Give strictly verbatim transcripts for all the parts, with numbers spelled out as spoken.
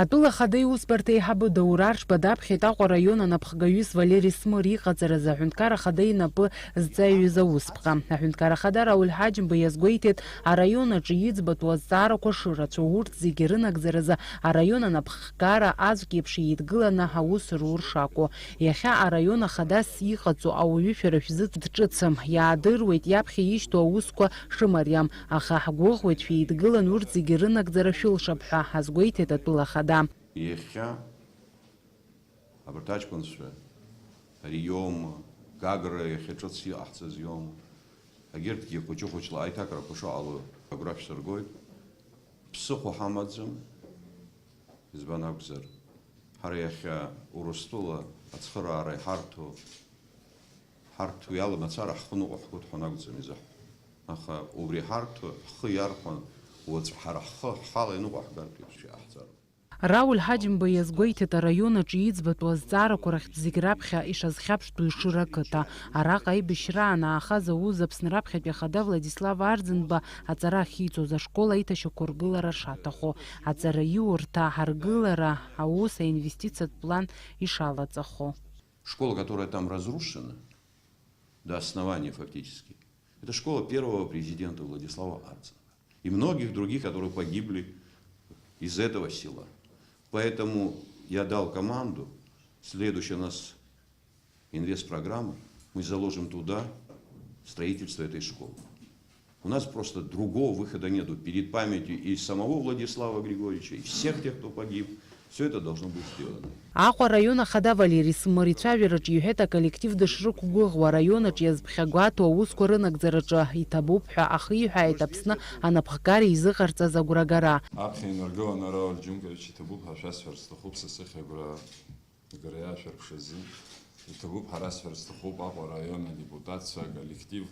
Атәыла ахада иусбарҭа еиҳабы Даур Аршба даԥхьеит Аҟәа араион анапхгаҩыс Валери Смыр иҟаҵаразы аҳәынҭқар ахада инапы зҵаҩыз аусԥҟа. Аҳәынҭқар ахада Рауль Ҳаџьымба иазгәеиҭеит, араион аҿы иӡбатәу азҵаарақәа шырацәоу, урҭ зегьы рынагӡаразы араион анапхгара аӡәк иеиԥш еидгыланы аус рур шакәу. Иахьа араион ахадас иҟаҵоу ауаҩы шәара шәзы дҿыцым, иаадыруеит иаԥхьа ишьҭоу аусқәа шымариам, аха ҳгәыӷуеит шәеидгылан урҭ зегьы рынагӡара шәылшап ҳәа азгәеиҭеит атәыла ахада. Иахьа абарҭ аҷкәынцәа, ари иоума, Гагра иахьа ҿыц иҟаҳҵаз иоума, егьырҭгьы хәыҷы-хәыҷла аиҭакрақәа шыҟало агәра шәсыргоит. Ԥсыхәа ҳамаӡам, избан акәзар, ҳара иахьа Урыстәыла ацхыраара иҳарҭо, ҳарҭ уи ала мацара ҳхы ныҟәо ҳгәы ҭҳәон акәӡам изаҳҳәо. Аха убри ҳарҭо, ҳхы иархәан, уаҵә ҳара ҳхы ҳхала иныҟәаҳгартә еиԥш иҟаҳҵароуп. Рауль Ҳаџьымба иазгәеиҭеит араион аҿы иӡбатәу азҵаарақәа рахьтә зегь раԥхьа ишазхьаԥштәу Ешыра ақыҭа. Араҟа аибашьраан аахаз аус Аԥсны раԥхьатәи ахада Владислав Арӡынба аҵара ахьиҵоз ашкол аиҭашьақәыргылара шаҭаху, аҵараиурҭа аҳаргылара аус аинвестициатә план ишалаҵахо. Школа, которая там разрушена до основания фактически, это школа первого президента Владислава Арцинова и многих других, которые погибли из этого села. Поэтому я дал команду, следующая у нас инвестпрограмма, мы заложим туда строительство этой школы. У нас просто другого выхода нету. Перед памятью и самого Владислава Григорьевича, и всех тех, кто погиб, все это должно быть сделано. Аҟәа араион ахада Валери Смыр ицәажәараҿы иҳәеит аколлектив дышрықәгәыӷуа, араион аҿы иазԥхьагәаҭоу аусқәа рынагӡараҿы иҭабуп ҳәа ахиҳәааит Аԥсны анапхгара изыҟарҵаз агәрагара. Аԥхьа инаргыланы Рауль Џьынкович иҭабуп ҳәа шәасҳәар сҭахуп са сыхьагәра. Агара иашәырԥшыз иҭабуп ҳәа расҳәар сҭахуп Аҟәа араион адепутатцәа, аколлектив.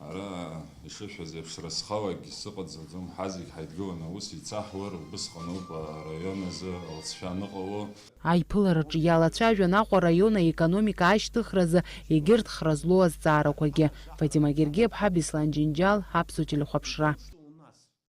Ара ишышәҳәаз еиԥш, сара схалагьы сыҟаӡаӡом, ҳазегь ҳаидгыланы аус еицаҳуар, убысҟаноуп араион азы алҵшәа аныҟало. Аиԥылараҿы иалацәажәон Аҟәа араион аекономика ашьҭыхразы егьырҭ хра злоу азҵаарақәагьы. Фатима Гергиаԥҳа, Беслан Џьынџьал, Аԥсуа телехәаԥшра.